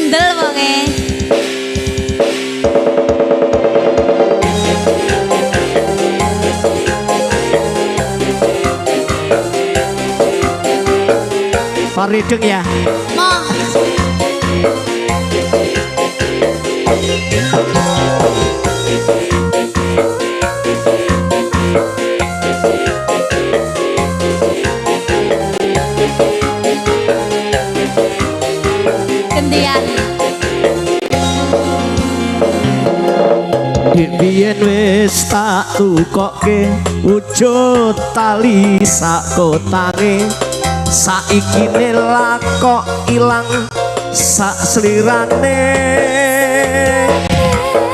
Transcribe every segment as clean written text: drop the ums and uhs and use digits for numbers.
Kendel wonge. Farideng ya. Moh. Gantian. Dik biyen wis tak tukokke wujud tali sak kotange, saiki lakok ilang sak slirane.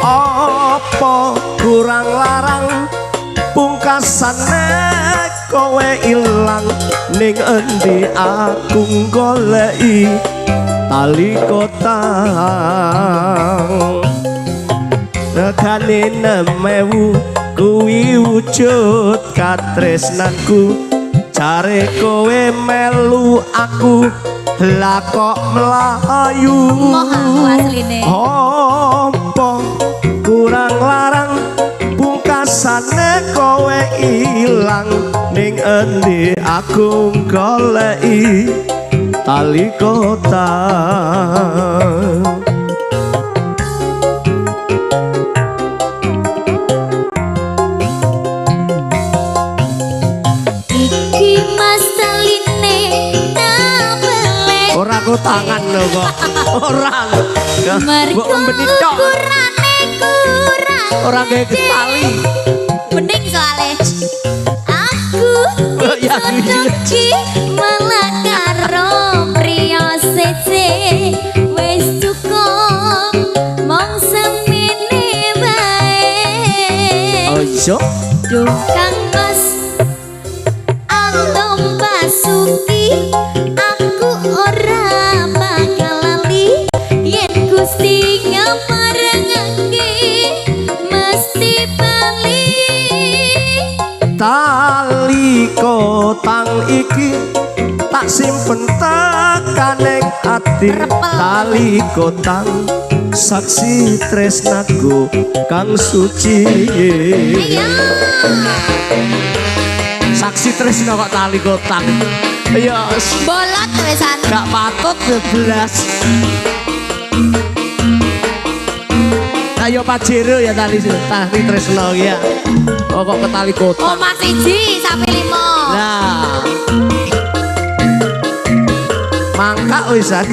Apa kurang larang pungkasane kowe ilang, ning endi aku goleki tali kotang. Regane 6.000 kuwi wujud katresnanku, jare kowe melu aku lah kok mlayu. Moh aku asline. Apa kurang larang pungkasane kowe ilang, ning endi aku goleki tali kotang. Iki mas taline tak balik. Ora kotangan lho kok. Ora. Mergo Mbok embeni tok. ukurane kurang. Ora gawe tali. Mending soale aku Oh, ya, dicocoki malah karo priya siji. Wis cukup mong semene wae. Oh iya. Duh Kang Mas Antum Basuki, aku ora bakal lali yen Gusti ngaparengake mesti bali. Tali kotang iki tak simpen tekaning ati, tali kotang saksi tresnaku kang suci. Ayo. Saksi tresna kok tali kotang. Ya Bolot wisan. gak patut beblas. Ayo Pajero ya tali tali tresna ya. Oh kok ke tali kotang. Omah 1 sampai 5. Nah. Mangkak wisan.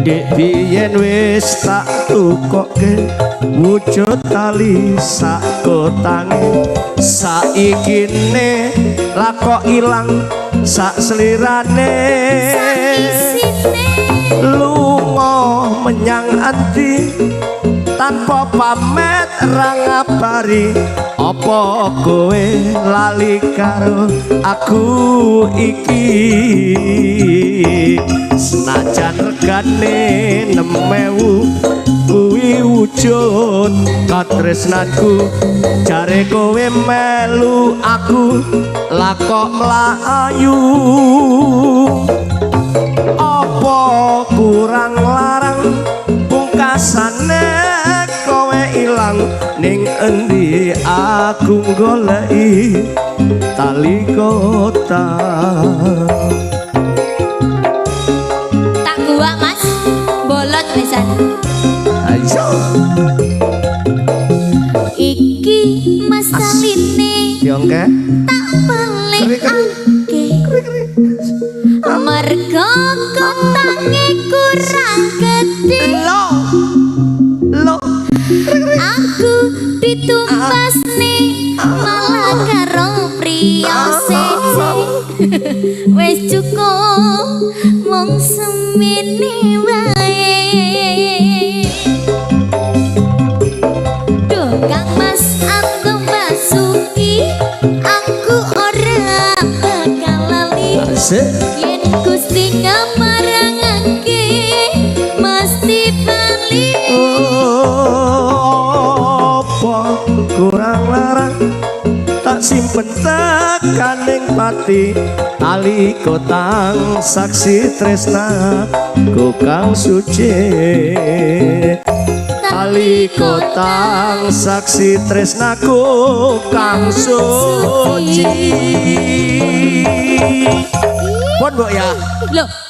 Dek biyen wis tak tukokke wujud tali sak kotange, saikine lakok ilang sak slirane. Saisine Lunga menyang endi tanpa pamit ra ngabari, apa kowe lali karo aku iki. Senajan regane 6.000 kuwi wujud katresnanku, jare kowe melu aku lah kok mlayu. Apa kurang larang pungkasane kowe ilang, ning endi aku goleki tali kotang. Tak gua Mas, bolot wisan. Ayo. Iki mas taline Diongke. tak belekake, mergo kotange kurang gedhe. Lo. Lo. Aku ditumbasne malah karo priya siji. Wis cukup mung semene wae. Duh Kang Mas Antum Basuki, aku ora bakal lali Asik. yen Gusti ngamarangake mesti bali. Apa kurang larang tak simpen tak Tekaning pati tali kotang saksi tresnaku kang suci. Tali kotang saksi tresnaku kang suci. Pun, Mbok, ya. Loh.